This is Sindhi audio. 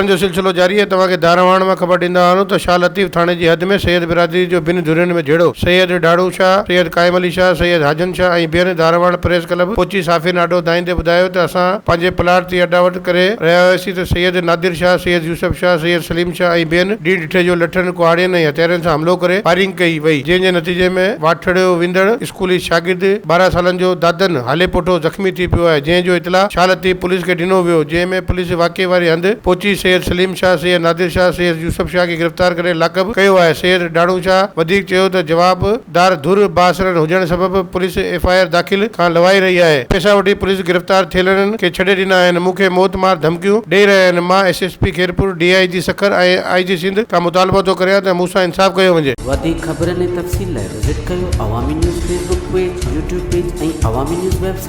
خبرن جو سلسلو جاري آهي توهان کي دارواڻ مان خبر ڏيندا هلون ته شاهه لطيف ٿاڻي جي حد ۾ سيد برادري جو ٻن ڌرين ۾ جهيڙو سيد ڏاڙهو شاهه، سيد قائم علي شاهه، سيد حاجن شاهه ۽ ٻين دارواڻ پريس ڪلب پهچي صحافين آڏو دانهيندي ٻڌايو ته اسان پنهنجي پلاٽ تي اڏاوت ڪري رهيا هياسين ته سيد نادر شاهه، سيد يوسف شاهه، سيد سليم شاهه ۽ ٻين ڏينهن ڏٺي جو لٺن، ڪهاڙين ۽ هٿيارن سان حملو ڪري فائرنگ ڪئي وئي جنهن جي نتيجي ۾ واٽهڙو ويندڙ اسڪولي شاگرد 12 سالن جو دادن هاليپوٽو زخمي ٿي پيو آهي جنهن جو اطلاع شاهه لطيف پوليس کي ڏنو ويو جنهن ۾ پوليس واقعي واري هنڌ پهچي سيد سليم شاهه، سيد نادر شاهه، سيد يوسف شاهه کي گرفتار ڪري لاڪب ڪيو آهي سيد ڏاڙهون شاهه وڌيڪ چيو ته جوابدار ڌر بااثرن هجڻ سبب پوليس ايف I R داخل کان لوائي رهي آهي پئسا وٺي پوليس گرفتار ٿيلڙن کي ڇڏي ڏنا آهن مون کي موت مار ڌمڪيون ڏئي رهيا آهن مان S S P Khairpur, D I G Sukkur ۽ I G Sindh کان مطالبو ٿو ڪريان ته مون سان انصاف ڪيو وڃي. وڌيڪ خبرن ۽ تفصيل لاء وزٽ ڪيو Awami news Facebook page, YouTube page ۽ Awami news website.